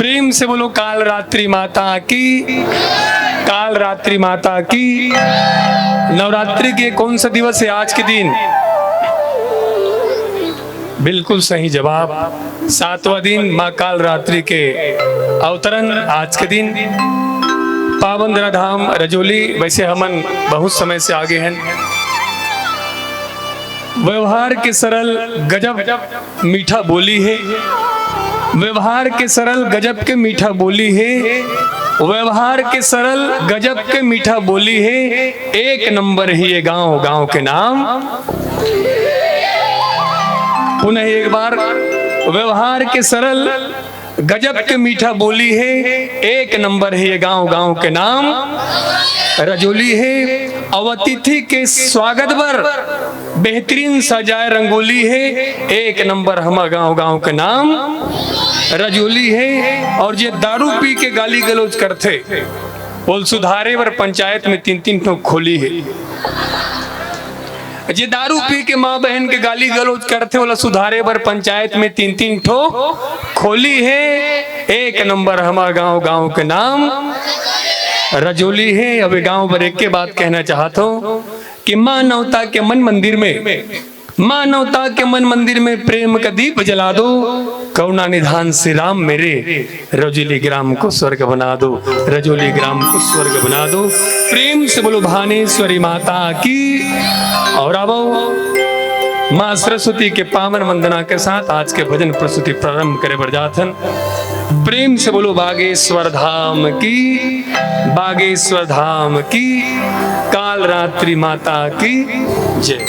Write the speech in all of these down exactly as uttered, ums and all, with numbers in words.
प्रेम से बोलो काल रात्रि माता की, काल रात्रि माता की। नवरात्रि के कौन सा दिवस है आज के दिन? बिल्कुल सही जवाब, सातवां दिन माँ काल रात्रि के अवतरण आज के दिन। पावन धाम रजोली, वैसे हमन बहुत समय से आगे हैं। व्यवहार के सरल गजब मीठा बोली है, व्यवहार के सरल गजब के मीठा बोली है, व्यवहार के सरल गजब के मीठा बोली है। एक नंबर ही ये गांव, गांव के नाम। पुनः एक बार, व्यवहार के सरल गजब के मीठा बोली है, एक नंबर है ये गांव, गांव के नाम रजोली है। अउ अतिथि के स्वागत बर बेहतरीन सजाए रंगोली है, एक नंबर हमर गांव, गांव के नाम रजोली है। अउ जे दारू पी के गाली गलौज करथे, ओला सुधारे बर पंचायत में तीन तीन ठो खोली है। जे दारू पी के माँ बहन के गाली गलौज करथे, ओला सुधारे बर पंचायत में तीन तीन ठो खोली है। एक नंबर हमर गांव, गांव के नाम रजोली है। अब ये गांव बर एक के बात कहना चाहत हूँ कि मानवता के मन मंदिर में, मानवता के मन मंदिर में प्रेम का दीप जला दो। करुणा निधान श्री राम मेरे, रजोली ग्राम को स्वर्ग बना दो, रजोली ग्राम को स्वर्ग बना दो। प्रेम से बोलो भानेश्वरी माता की। अउ आवो माँ सरस्वती के पावन वंदना के साथ आज के भजन प्रस्तुति प्रारंभ करे बर जात हन। प्रेम से बोलो बागेश्वर धाम की, बागेश्वर धाम की, काल रात्रि माता की जय।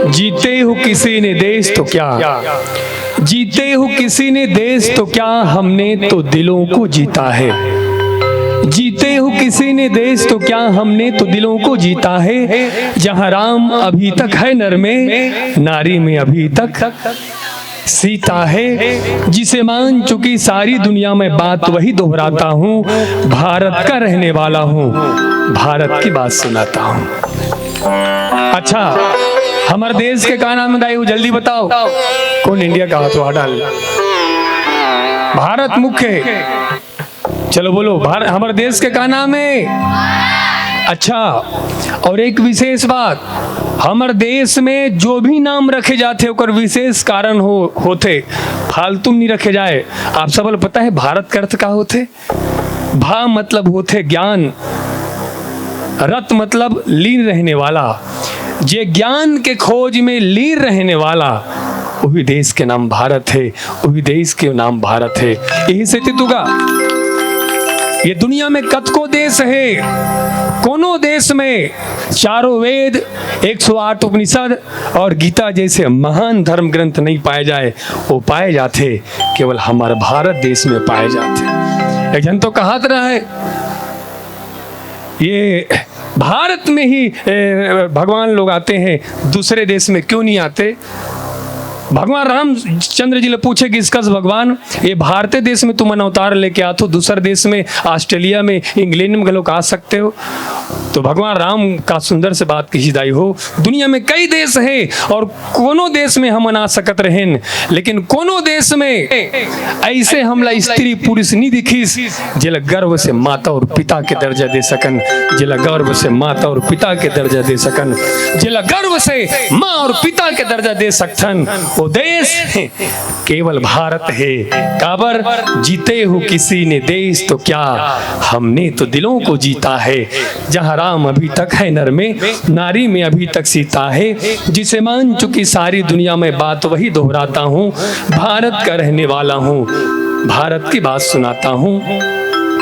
जीते हो किसी ने देश तो क्या, जीते हो किसी ने देश तो क्या, हमने तो दिलों को जीता है। जीते हो किसी ने देश तो क्या, हमने तो दिलों को जीता है। जहां राम अभी तक है नर में, नारी में अभी तक सीता है। जिसे मान चुकी सारी दुनिया, मैं बात वही दोहराता हूँ, भारत का रहने वाला हूँ, भारत की बात सुनाता हूँ। अच्छा, हमर देश के का नाम हे दाई, जल्दी बताओ। कोन इंडिया का हाथ वहाँ डाल? भारत मुख्य हे। चलो बोलो, भार-, हमर देश के का नाम हे? अच्छा, और एक विशेष बात, हमर देश में जो भी नाम रखे जाथे, ओकर विशेष कारण हो, होथे, फालतू नहीं रखे जाए। आप सब ल पता हे भारत के अर्थ का होथे? भा मतलब होथे ज्ञान, रत मतलब लीन रहने वाला। जे ज्ञान के खोज में लीन रहने वाला, वही देश के नाम भारत हे, वही देश के नाम भारत हे। यही सेती तो गा, ये दुनिया में कतको देश हे, कोनो देश में चारों वेद, एक सौ आठ उपनिषद और गीता जैसे महान धर्म ग्रंथ नहीं पाए जाए, वो पाए जाथे केवल हमर भारत देश में पाए जाथे। एक झन तो कहत रहे, ये भारत में ही, ए, भगवान लोग आते हैं, दूसरे देश में क्यों नहीं आते? भगवान रामचंद्र जी ले पूछे गिस कस, भगवान, ये भारतीय देश में तुमन अवतार लेके आथो, दूसर देश में, ऑस्ट्रेलिया में, इंग्लैंड में घलोक आ सकते हो। तो भगवान राम का सुंदर से बात कही दाई हो, दुनिया में कई देश हे और कोनो देश में हमन आ सकत रहेन, लेकिन कोनो देश में ऐसे हमला स्त्री पुरुष नहीं दिखिस, जेला गर्व से माता और पिता के दर्जा दे सकन, जेला गर्व से माता और पिता के दर्जा दे सकन, जेला गर्व से माँ और पिता के दर्जा दे सकथन, वो देश केवल भारत हे। काबर? जीते हो किसी ने देश तो क्या, हमने तो दिलों को जीता है। जहाँ राम अभी तक है नर में, नारी में अभी तक सीता है। जिसे मान चुकी सारी दुनिया, मैं बात वही दोहराता हूँ, भारत का रहने वाला हूँ, भारत की बात सुनाता हूँ।